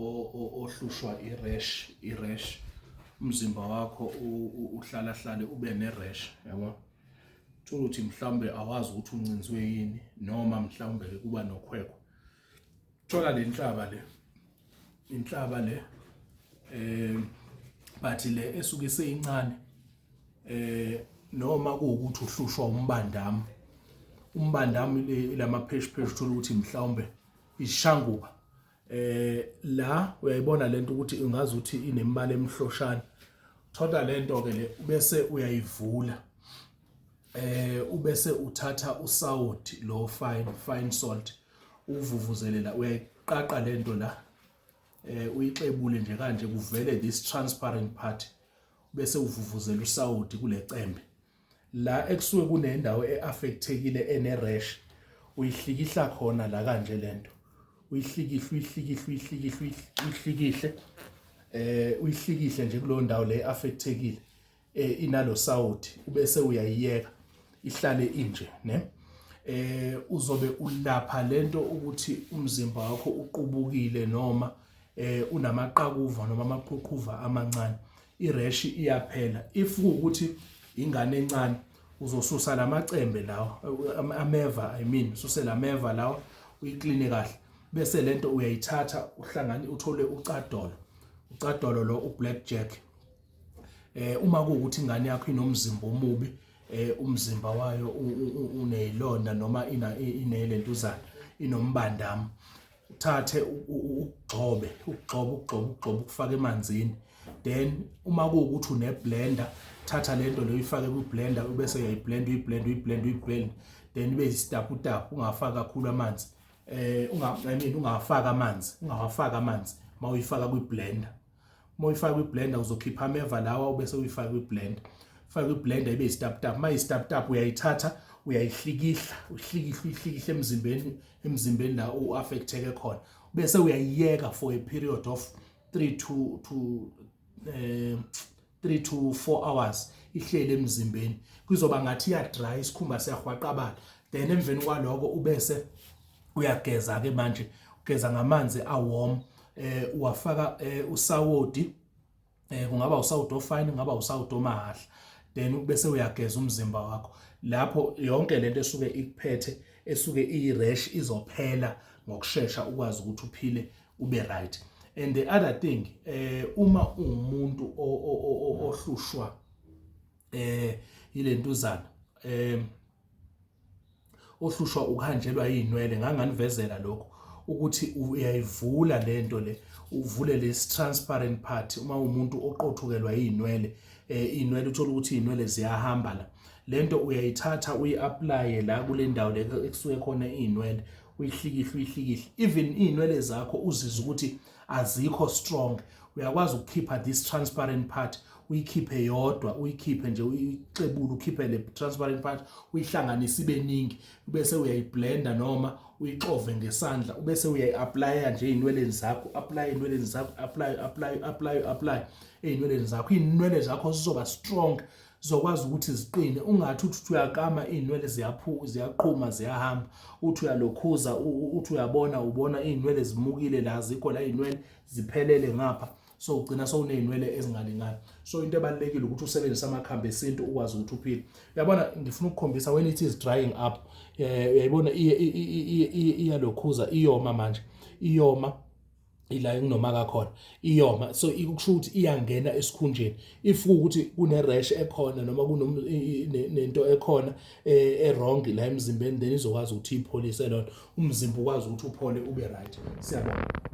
Ohlushwa i-rash, i-rash, umzimba wakho uhlala hlale ube ne-rash, yabo. Thola ukuthi mhlawumbe awazi ukuthi uncinzwe yini noma mhlawumbe ke kuba nokhwekhwe. Thola le nhlaba le, inhlaba le but le esuke iseyincane, noma kuwukuthi uhlushwa umbandami, umbandami lamapheshipheshi, uthola ukuthi mhlawumbe ishanguba la uyayibona lento ukuthi ungazi ukuthi inemibala emhloshana. Thola lento ke le, bese uyayivula, ubese uthatha usawoti lo fine salt, uvuvuzelela, uyayiqaqa lento la, uyixebule nje kanje, kuvele this transparent part, bese uvuvuzela usawoti kule cembe la ekusuke kunendawo e-affectekile, ene-rash. Uyihlikihla khona la kanje lento, uyihlikihle, uyihlikihle, uyihlikihle, uyihlikihle, uyihlikihle nje kuleyo ndawo le affectekile inalo sawoti, ubese uyayiyeka ihlale inje ne. Uzobe ulapha lento ukuthi umzimba wakho uqubukile noma unamaqhakuva noma amaqhuqhuva amancane, i-rash iyaphela. If kuwukuthi ingane encane, uzosusa lamacembe lawa, ameva, I mean, ususe lameva lawa, uyikline kahle, bese lento uyayithatha, uhlangane, uthole ucadolo, ucadolo lo u-black jack. Uma kuwukuthi ingane yakho inomzimba omubi, umzimba wayo unezilonda noma ina inelentuzana, inombandamo, uthathe ukugxobe, ukugxobe, ukugxobe, ukugxobe, ukufaka emanzini. Then uma kuwukuthi une-blender, thatha lento leyo, uyifake kwi-blender, ubese uyayiblend, uyiblend, uyiblend, uyiblend, then ibe isitaputapu. Ungafaki kakhulu amanzi, unga I mean, ungawafaki amanzi, ungawafaki amanzi mawuyifaka kwi-blender. Uma uyifaka kwi-blender, uzokhipha ameva lawa, ubese uyifaka kwi-blender, faka kwi-blender ibe isitaputapu. Uma isitaputapu, uyayithatha, uyayihlikihla, uhlikihle, uyihlikihle emzimbeni, emzimbeni la u-affecteke khona, bese uyayiyeka for a period of 3 to 4 hours ihlele emzimbeni. Kuzoba ngathi iya dry, isikhumba siyahwaqabala. Then emveni kwaloko ubese uyageza ke manje, ugeza ngamanzi a-warm, uwafaka usawoti, kungaba usawoti o-fine, kungaba usawoti omahahla, then bese uyageza umzimba wakho. Lapho yonke lento esuke ikuphethe, esuke iyi-rash, izophela ngokushesha, ukwazi ukuthi uphile, ube right. And the other thing, uma uwumuntu ohlushwa ilentuzana, ohlushwa ukuhanjelwa izinwele, nganganivezela lokho ukuthi uyayivula lento le, uvule lesi transparent part. Uma umuntu oqothukelwa izinwele, inwele, uthola ukuthi izinwele ziyahamba la, lento uyayithatha, uyi-apply la kule ndawo le ekusuke khona izinwele, uyihlikihle, uyihlikihle. Even izinwele zakho uzizwe ukuthi azikho strong, uyakwazi ukukhipha this transparent part, uyikhiphe yodwa, uyikhiphe nje, uyixebule, ukhiphe le transparent part, uyihlanganise ibe ningi, bese uyayiblenda noma uyixove ngesandla, ubese uyayi-applya nje ey'nweleni zakho. Apply ey'nweleni zakho, apply, apply, apply, apply ey'nweleni zakho. Iy'nwele zakho zizoba strong, zizokwazi ukuthi ziqine. Ungathi uthi uyakama, iy'nwele ziyaqhuma, ziyahamba. Uthi uyalokhuza, uthi uyabona, ubona iy'nwele zimukile la, azikho la, iy'nwele ziphelele ngapha, so ugcina sowuney'nwele ezingalingani. So into ebalulekile ukuthi usebenzise amakhambi esintu, ukwazi ukuthi uphile. Uyabona, ngifuna ukukhombisa when it is drying up. Uyayibona, iyalokhuza, iyoma manje, iyoma ila enginoma kakhona, iyoma. So kusho ukuthi iyangena esikhunjeni. If kuwukuthi kune-rash ekhona noma nento ekhona e-wrong la emzimbeni, then izokwazi ukuthi ipholise lona, umzimba ukwazi ukuthi uphole, ube right. Siyabonga.